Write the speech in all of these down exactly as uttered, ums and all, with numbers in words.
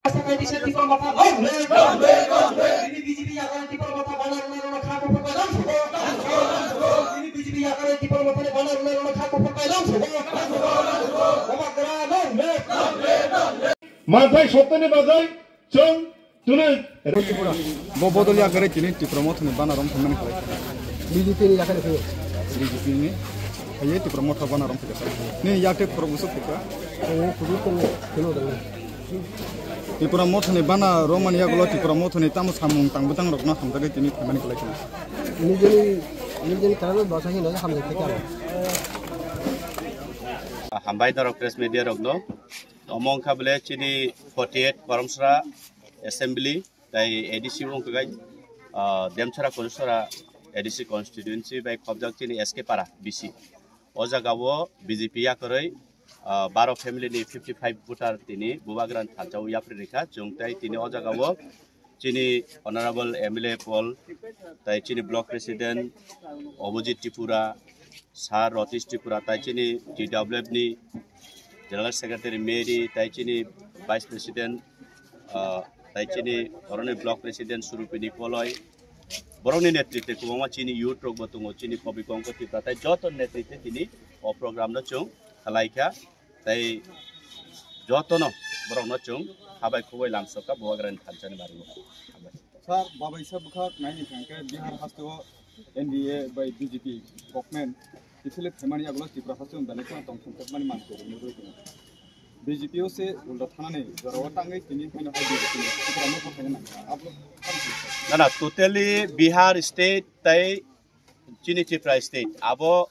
Asa kaisa Tipra Motha long live. Long live, long live. Tini B J P yakar Tipra Motha bana rwna rwna kha kuphur bai long sugo. Tini B J P yakar Tipra Motha ni bana rwna rwna kha kuphur bai long sugo. Bubagra long live. Manthai sotoni bagwi chwng tini. Bo bodol yakar tini Tipra Motha ni bana rom thangmani khlai. B J P ni yakar phai. B J P ni. Haye Tipra Motha bana rom thangmani. Ni yakte khorok busuk thika. Ani kudu tong khelo dang. Tipra Motha ni bana romani yagulo Tipra Motha ni tamo samung tang bwtang rokno hamjagwi tini khaimani khlai kha. Nijeni, nijeni karano dosa hino hamjak thika. Hambai norok press media rokno. Omo wngkha bole chini forty eight Koromsra Assembly tai A D C wngkha gai, ah, Demchara Konsora A D C constituency bai khobjak chini S K Para B C. O jaga o B J P yakarwi, ah, baro family ni fifty five voter tini Bubagra ni thansa o yapri rikha. Chwng tai tini o jaga o chini Honorable M L A Paul, tai chini Block President Abhijit Tripura, Sir Ratish Tripura, tai chini T W F ni General Secretary Mary, tai chini Vice President, ah, tai chini oroni Block President Surupini Koloi, borokni netritwe kwbangma chini youth rok bo tongo, chini Kobi Kongko Tripura, tai joto netritwe tini o program no chwng khlai kha, tai jotono borokno chwng habai khubui lamsokha Bubagrani thansa ni bario. Sir, babai sa bwkha naini thangkhe Bihar hasteo N D A bai B J P government kiphilwi phaimani yagulo Tripura hasteo belai kheno tongthokmani mansi rwgwi tongo. B J P o se ulta thanani jorao tangwi tini haino hai B J P ni Tripura no bwthaina nangkha. Abo tamo se. Na, na, totally Bihar state tai chini Tripura state abo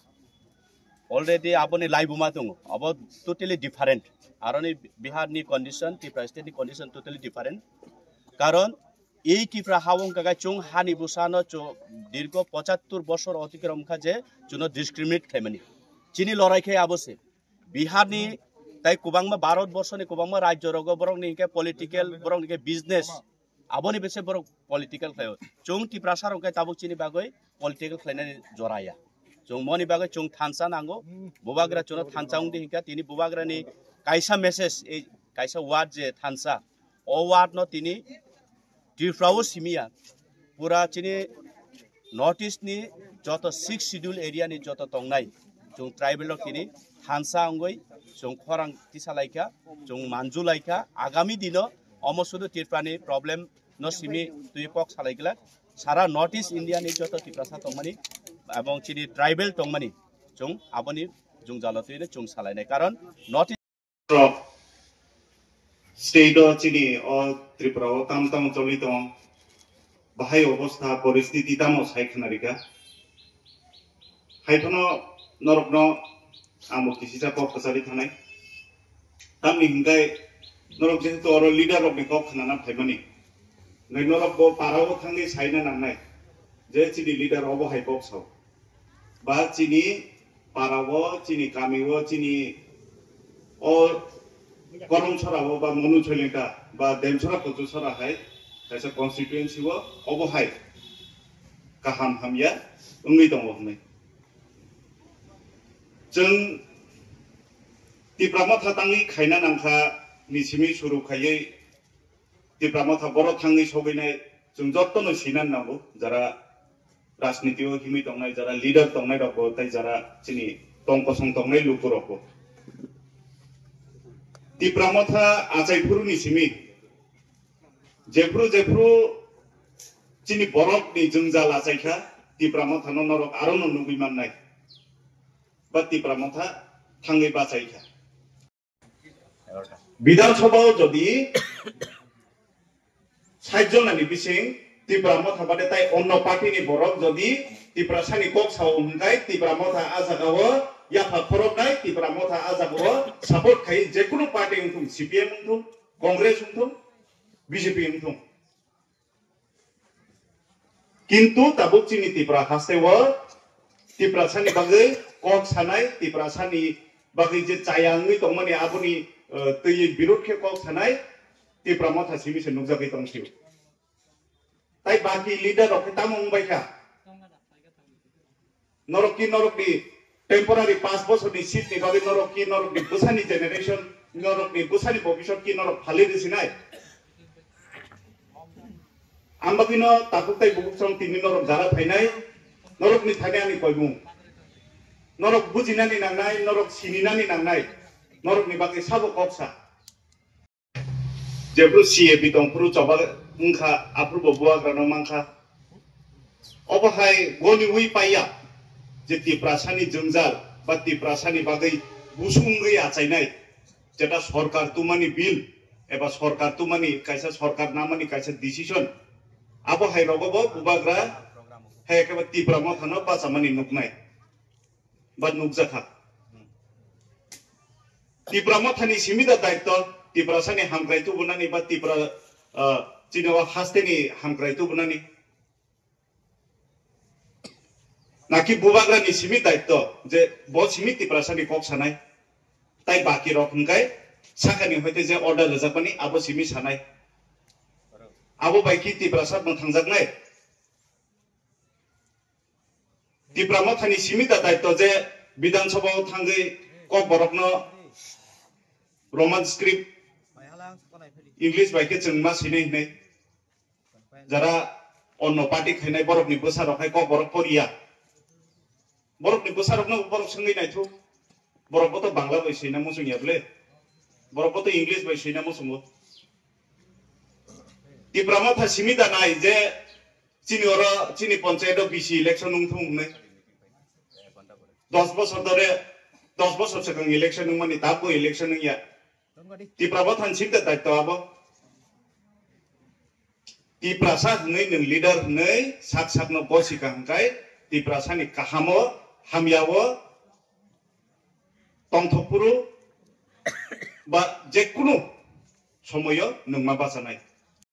already aboni laibuma tongo. Abo totally different. Aroni Bihar ni condition, Tripura state ni condition totally different. Karon ei Tripura ha wngkha khe chwng hani bwsano chw-, dirgo pochattor bosor otikrom kha je chwngno discriminate khlaimani. Chini lorai khe abo se. Bihar ni tai kwbangma Bharat borso ni kwbangma rajyo rogo borok ni hwnkhe political, borok ni hwnkhe business. Aboni bese borok political khlaio. Chwng Tiprasa rok khe tabuk chini bagwi political khlainani jora ya. Chwng moni bagwi chwng thansa nango. Bubagra chwngno thansa wngdi hinkha tini Bubagrani kaisa message, ei kaisa word je thansa. O word no tini Tripura o simiya. Pura chini North East ni joto six schedule area ni joto tongnai chwng tribal rok tini thansa wngwi chwng khorang tisa laikha, chwng manju laikha. Agami dino omo sudu Tripura ni problem no simi twi kok salai glak. Sara North East India ni joto Tiprasa tongmani ebong chini tribal tongmani chwng aboni jwngjalo twi chwng salainai. Karon North East rok state o chini o Tripura o tam tam choli tong, bahai obostha poristiti tamo sai khna rika. Hai phano norokno ang bo kisisa kok kwchari thanai. Tamni hwnkhe norok jehetu oro leader rokni kok khnana phaimani. Hwnkhe norok bo para o thangwi saina nangnai je chini leader obo hai kok sao. Ba chini para o, chini kami o, chini o Koromsora o ba Monu Soilengta ba Demsora Kuchusora hai kaisa constituency o obo hai kaham hamya wngwi tongo hwnwi. Chwng Tipra Motha tangwi khaina nangkha ni simi suru khaiwi Tipra Motha boro thangwi sogwinai chwng jotono sinan nango, jara rajniti o himwi tongnai, jara leader tongnai rokbo tei jara chini tong kosong tongnai lukurokbo. Tipra Motha achai phuru ni simi jephru jephru chini borok ni jwngjal achaikha, Tipra Motha no norok aro no nugwi mannai ba Tipra Motha thangwi bachaikha. Bidhan Sabha o jodi sait jona ni bising Tipra Motha bade tai onno party ni borok jodi Tiprasa ni kok sao hwnkhe Tipra Motha a jaga o yapha khoroknai, Tipra Motha a jaga o support khai, jekunu party wngthung, C P M wngthung, Congress wngthung, B J P wngthung. Kintu tabuk chini Tipra haste o Tiprasani bagwi kok sanai, Tiprasani bagwi je chaya wngwi tongmani aboni, eh, twi birud khe kok sanai Tipra Motha simi se nukjagwi tong sio. Tai baki leader rok khe tamo wngbai kha? Norok ki norok ni temporary paanch bosor ni seat ni bagwi norok ki norok ni bwsani generation, norok ni bwsani bobisot ki norok phalwi rw sinai? Ang bagwino takhuk tei bukhuk song tini norok jara phainai, norokni thani ani koimung. Norok bujinani nangnai, norok sininani nangnai, norokni bagwi sabo kok sa. Jephru C A B tongphru choba wngkha, aphrubo bubagrano mankha. Obo hai goniwi paiya je Tiprasani jwngjal ba Tiprasani bagwi busungwi achainai, jeta sorkar tumani bill eba sorkar tumani kaisa, sorkar namani kaisa decision, abo hai rogo bo bubagra hai khe Tipra mothano bachamani nuknai ba nukjakha. Tipra mothani simi da daitto Tiprasani hamkrai tubunani ba Tipra, ah, chini o hasteni hamkrai tubunani. Naki bubagrani simi daitto je bo simi Tiprasani kok sanai. Tai baki rok hwnkhe sakani hoite je order rwjakmani abo simi sanai. Abo bai ki Tiprasa mwthangjaknai. Tipra mothani simi da daitto je Bidhan Sabha o thangwi Kokborokno Roman script, English bai khe chwng ma sinai hinwi. Jara onno party khainai borokni bwsarok hai Kokborok poriya. Borokni bwsarokno borok swngwi naithok. Borok bo to Bangla bai swina muchung ya bwle. Borok bo to English bai swina muchungo. Tipra motha simi da nai je chini oro, chini panchayat o B C election wng thung hwnwi. Dos bosor dhore, dos bosor swkang election wngmani, tabuk election wngya. Tipra motha ni simi da daitto abo. Tiprasa hwnwi nwng leader hwnwi sak sakno bosi ka hwnkhai Tiprasani kahamo, hamyao tongthok phuru ba jekunu somoyo nwng ma bachanai.